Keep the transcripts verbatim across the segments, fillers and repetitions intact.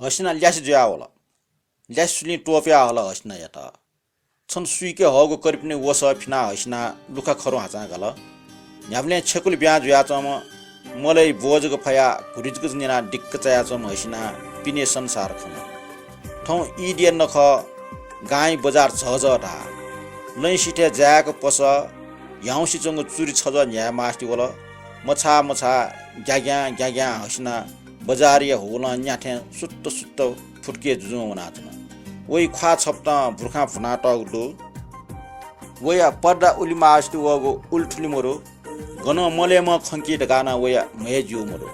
हसिना ल्यासे जुयावल। ल्यासे सुलिं त्वपुया हल हसिनायात। छन सुइके हःगु कर्पिनि वसः फिनाः हसिना लुखा खरु हाचां गाल। न्ह्याबलें छेकुलि ब्यां जुयाच्वंम्ह मलय् ब्वः जक फयाः घुरि जक न्यनाः दिक्क चायाच्वंम्ह हसिना पिने संसार खन। थौं ईदया नखः गांइ बजार झःझः धाः। लँय् सिथय् जाय्‌क पसः ह्याउँसे च्वंगु चुरि छजः न्ह्याये मास्ति वल। मछाः मछाः ग्याग्यां ग्याग्यां हसिना बजारया हुलं न्याथें सुत्त सुत्त फुतुके जुजुं वनाच्वन। वइ ख्वाः छपतं भुर्खां भुनातःगु दु। वया पर्दा उलि मास्ति वःगु उलि थुलि मरु। गनं मलय्‌म्ह खंकी धकाः नं वया म्हय् ज्यू मरु।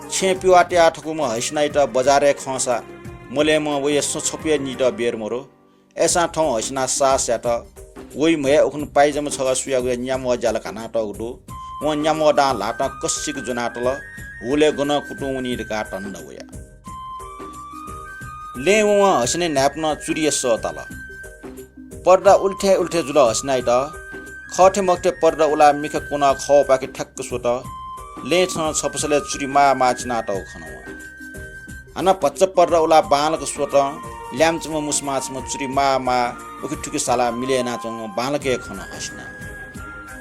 छेँ पिवाः तया थकूम्ह हसिनायात बजारय् खंसा मलय्‌म्ह वया सँ छपु हे नीत बेर मरु। अय्‌सां थौं हसिना साहस यात। वइ म्हय् उखुन्हु पाय्‌जमा छगः सुयागु हे न्याम्ह ज्याला घानातःगु दु। वं न्याम्ह दां ल्हातं कसिक ज्वनातल। हुलय् गनं कुतुं वनी धकाः धन्दा वया। लँय् वंवं हसिनाया न्हाय्‌पनं चुरिया सः ताल। पर्दा उलि थें उलि थें जुल हसिनायात। खःथें मखुथें पर्दा उलाः मिखा क्वनाः खवःपाखे ठ्याक्क स्वत। लँय् छन छपसलय् चुरि माः माः चिनातःगु खन वं। हानं भचा पर्दा उलाः बांलाक स्वत। ल्याय्‌म्ह छम्ह मुसुमां छम्ह चुरि माः माः उखेथुखे सालाः मिले यानाच्वंगु बांलाक हे खन हसिना।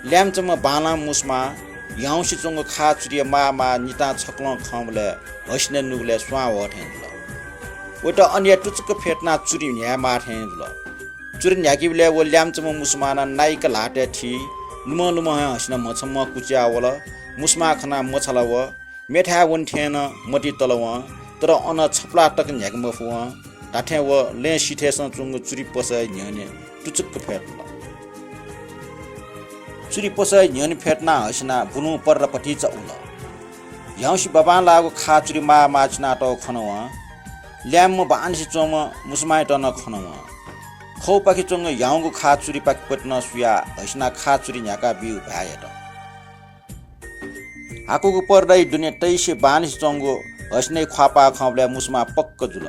ल्याय्‌म्ह छम्ह बांलाःम्ह मुसुमां ह्याउँसे च्वंगु खाः चुरिया माः माः नितां छकलं खंबलय् हसिनाया नुगलय् स्वां वः थें जुल। वयात अन हे तुचुक्क फ्यतुनाः चुरि न्ह्याये माः थें जुल। चुरि न्ह्याकीबलय् व ल्याय्‌म्ह छम्ह मुसुमां नं नाइक ल्हातय् थी लुमं लुमं हे हसिना म्ह छम्ह कुचया वल। मुसुमां खनाः मछाल व। मेथाय् वने थें नं मतिइ तल वं, तर अन छपलाः तक न्ह्याके मफु वं। धात्थें व लँय् सिथय्‌सं च्वंगु चुरि पसः न्ह्यःने तुचुक्क फ्यतुल। चुरि पसः न्ह्यःने फ्यतुनाः हसिना बुलुं पर्दा भतिचा उल। ह्याउँसे बाबांलाःगु खाः चुरि माः माः चिनातःगु खन वं। ल्याय्‌म्ह बांनिसें च्वंम्ह मुसुमांयात नं खन वं। खवःपाखे च्वंगु ह्याउँगु खाः चुरिपाखेपट्टि नं सुयाः हसिना खाः चुरि न्ह्याका ब्यूगु भाय् यात। हाकुगु पर्दाया दुने तइसे बांनिसें च्वंगु हसिनाया ख्वाःपाः खंबलय् मुसुमां पक्क जुल।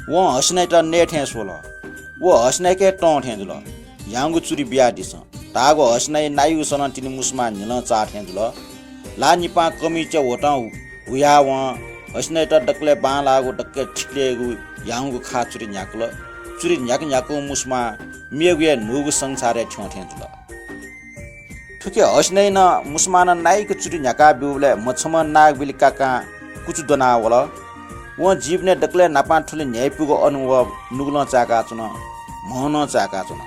वं हसिनायात नये थें स्वल। व हसिनायाके तं थें जुल। ह्याउँगु चुरि बियादिसँ धाःगु हसिनाया नाइगु सनं तिनि मुसुमां न्हिलं चाः थें जुल। ल्हाः निपां कमिचा ह्वतं हुयाः वं हसिनायात दकलय् बांलाःगु दकलय् थिकलय्‌गु ह्याउँगु खाः चुरि न्ह्याकल। चुरि न्ह्याक न्ह्याकूगु मुसुमां मेगु हे न्हूगु संसारय् थ्यं थें जुल। थुखे हसिनाया नं मुसुमानं नाइक चुरि न्ह्याका ब्यूबलय् म्ह छम्ह नागबिलि काकां कुचु दनाः वल। वं जीवनय् दकलय् न्हापां थुलि न्ह्याइपुगु अनुभव नुगलं चाय्‌काच्वन, म्हं नं चाय्‌काच्वन।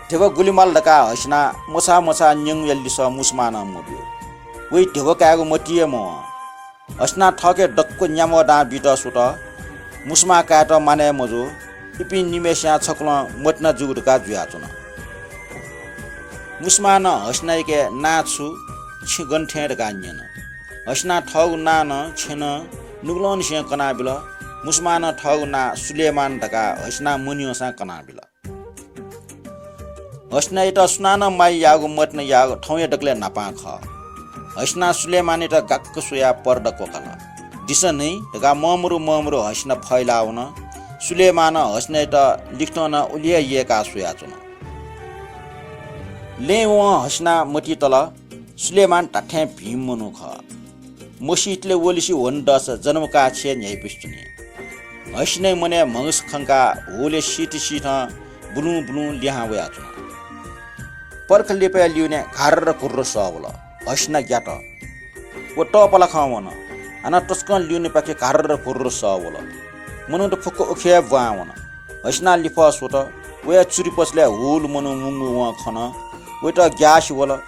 ध्यबा गुलि माल धकाः हसिनां मछाः मछाः न्यंगुया लिसः मुसुमानं मब्यू। वइ ध्यबा कायेगु मतिइ हे मवं। हसिनां थःके दक्व न्याम्ह दां बीत स्वत। मुसुमां कायेत मानय् मजू। इपिं निम्हय्‌सियां छकलं मतिना जूगु धकाः जुयाच्वन। मुसुमानं हसिनायाके नां छु, छिं गन थें धकाः न्यन। हसिनां थःगु नां नं छेँ नं नुगलंनिसें कनाबिल। मुसुमानं थःगु नां सुलेमान धकाः हसिनां मन्यंसां कनाबिल। हसिनायात सुनानं माया याःगु मतिना याःगु थौंया दकलय् न्हापां खः। हसिनां सुलेमानयात गाक्क स्वयाः पर्दा क्वकाल। दिसँ न्हय् धकाः ममरु ममरु हसिना फैलाः वन। सुलेमानं हसिनायात लिखतं नं उलि हे यय्‌काः स्वयाच्वन। लँय् वं हसिनां मतिइ तल, सुलेमान धात्थें भिंम्ह मनू खः। मसीतले वलिसे वन दःसा जन्म काः छेँ न्ह्याइपुसे च्वनी। हसिनाया मनय् म्हगस खंकाः हुलय् सीथं सीथं बुलुं बुलुं लिहां वयाच्वन। पर्ख लिपाया लिउने घार्र घुर्र सः वल। हसिना ग्यात। व तःपलाखं वन। हानं तसकं लिउनेपाखे घार्र घुर्र सः वल। मनूत फुक्क उखे हे ब्वाँय् वन। हसिनां लिफः स्वत। वया चुरि पसलय् हुल मनू मुंगु वं खन। वयात ग्यासे वल।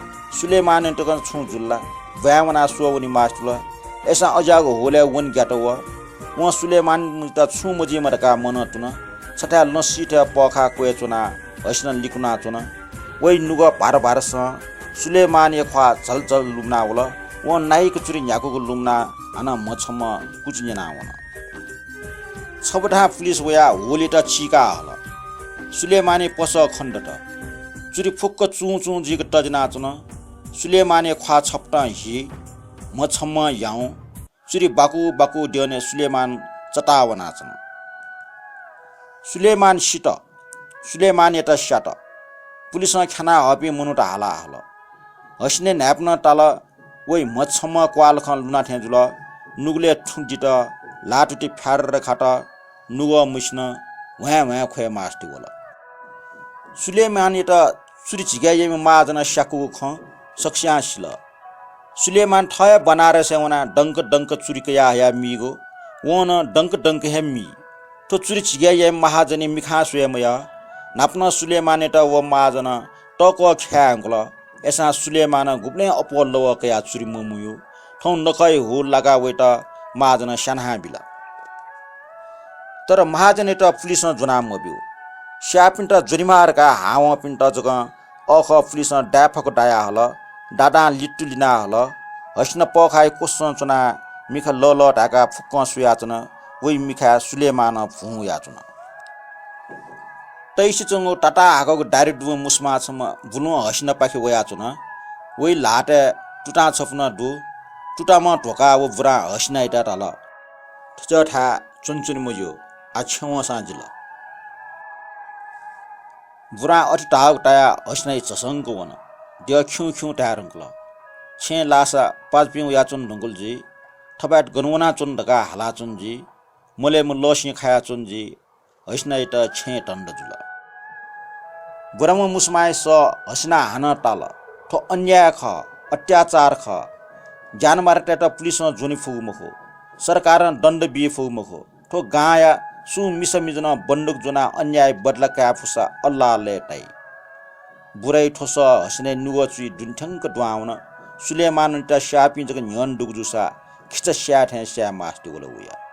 सुलेमानयात नं छुं जुल ला? ब्वाँय् वनाः स्वः वने मास्ति जुल। अय्‌सां अज्याःगु हुलय् वने ग्यात व। वं सुलेमानयात छुं मजुइमा धकाः मनं तुन। छथाय् लँ सीथय् पःखाः क्वय् च्वनाः हसिना लिकुनाच्वन। वइ नुगः भार भारसं सुलेमानया ख्वाः झलझल लुमना वल। वं नाइक चुरि न्ह्याकूगु लुमनाः हानं म्ह छम्ह कुचि न्यना वन। छबथां पुलिस वयाः हुलयात चीका हल। सुलेमानया पसः खनेदत। चुरि फुक्क चुं चुं जुइक तज्यानाच्वन। सुलेमानया ख्वाः छपतं हि, म्ह छम्ह ह्याउँ, चुरि बाकु बाकु द्यःने सुलेमान चताः वनाच्वन। सुलेमान सित। सुलेमानयात स्यात। पुलिसं ख्यानाः हःपिं मनूत हाला हल। हसिनाया न्हाय्‌पनं ताल, वइ म्ह छम्ह क्वाःलखं लुना थें जुल। नुगलय् थुं दित, लातुति फ्यार्र खात, नुगः मुसिनं ह्वाँय् ह्वाँय् ख्वये मास्ति वल। सुलेमानयात चुरि झिगय् याइम्ह महाजनं स्याकूगु खँ सकसियां सिल। सुलेमान थः हे बनारसय् वनाः दंक दंक चुरि कयाः हयाः मीगु, वं नं दंक दंक हे मी। थ्व चुरि झिगय् याइम्ह महाजनया मिखां स्वये मयः। न्हापां सुलेमानयात व महाजनं तःक्वः ख्याये धुंकल। अय्सां सुलेमानं गुबलें अप्वः लवः कयाः चुरि ममुयु। थौं नखःया हुल लाकाः वयात महाजनं स्यानाबिल। तर महाजनयात पुलिसं ज्वना मब्यू। स्याःपिन्त ज्वनेमाः धकाः हावंपिन्त जकं अःखः पुलिसं दाय्फक दायाहल। दादां लित्तु लिनाहल। हसिना पःखाःया क्वससं च्वनाः मिखा लःलः धाय्काः फुक्कं स्वयाच्वन। वइ मिखाय् सुलेमानं भुं वयाच्वन। तइसे च्वंगु ताताहाकःगु दाह्री दुम्ह मुसुमा छम्ह बुलुं हसिनापाखे वयाच्वन। वइ ल्हातय् तुतां छपु नं दु। तुताम्हं ध्वकाः व बुरां हसिनायात धाल, "थज्याःथाय् च्वनाच्वने मज्यू, आः छेँ वंसां जिल।" बुरां अथे धाःगु तायाः हसिनाया झसंक वन। द्यः खिउँ खिउँ धाये धुंकल। छेँय् लाःसा पाजुपिं वयाच्वन धुंकल जुइ। थपाय्त गन वनाच्वन धकाः हालाच्वन जुइ। मलय्म्ह लःसिं खायाच्वन जुइ। हसिनायात छेँय् दण्ड जुल। बुराम्ह मुसुमाया सः हसिनां हानं ताल, "थ्व अन्याय खः, अत्याचार खः। ज्यानमारातय्त पुलिसं ज्वने फुगु मखु, सरकारं दण्ड बी फुगु मखु। थ्व गांया सुं मिसा मिजनं बन्दुक ज्वनाः अन्याय बदला काये फुसा अल्लाह लय्ताइ।" बुराया थ्व सः हसिनाया नुगः चुइ दुने थ्यंक दुहां वन। सुलेमानयात स्याःपिं जक न्ह्यःने दुगु जूसा खिचा स्याये थें स्याये मास्ति वल वया।